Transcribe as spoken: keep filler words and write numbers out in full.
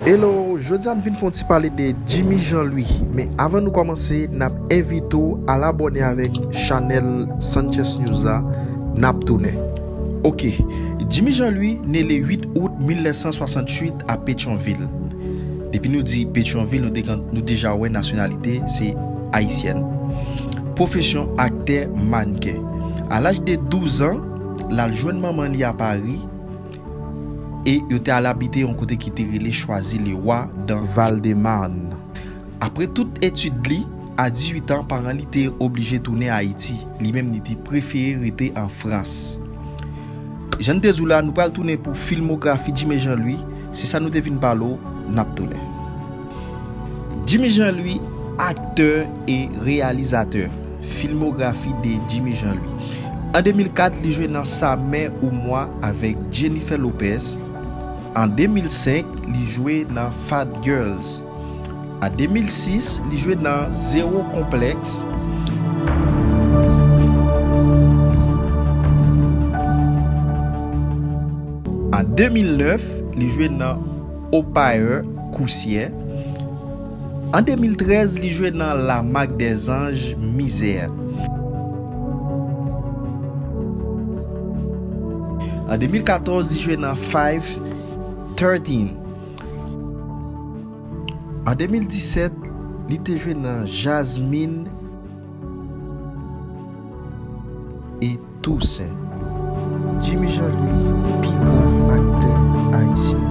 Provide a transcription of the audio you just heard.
Hello, jodi a n vin fè yon ti pale de Jimmy Jean Louis. Men avan nou kòmanse, n ap envite w al abòne avèk chanèl Sanchez News la, n ap tounen. Ok, Jimmy Jean Louis ne le uit out mil nèf san swasantuit a Petyonvil. Depi nou di Petyonvil, nou, degan- nou deja wè nasyonalite, se ayisyèn. Pwofesyon aktè mannken. A laj de douz an, l al jwenn manman li a Pari e yo te al abite yon kote ki te rele Choisy-le-Roi dans Val-de-Marne. Apre tout etid li, a dizuit an, paran li te oblije tounen Ayiti. Li menm, li te prefere rete an Frans. Jan n te di w la, nou pral tounen pou filmografi Jimmy Jean Louis. Se sa nou te vin pale w, n ap tounen. Jimmy Jean Louis, aktè e reyalizatè. Filmografi de Jimmy Jean Louis. An de mil kat, li jwe nan Sa mè ou mwa avèk Jennifer Lopez. An de mil senk, li jwe nan Fat Girls. An de mil sis, li jwe nan Zero Complex. An de mil nèf, li jwe nan Au Payeur, Kousyè. An de mil trèz, li jwe nan La Marque des Anges, Misère. An de mil katòz, li jwe nan Five Thirteen. An de mil disèt, li te jwe nan Jasmine et Toussaint. Jimmy Jean Louis, pi gran aktè ayisyen.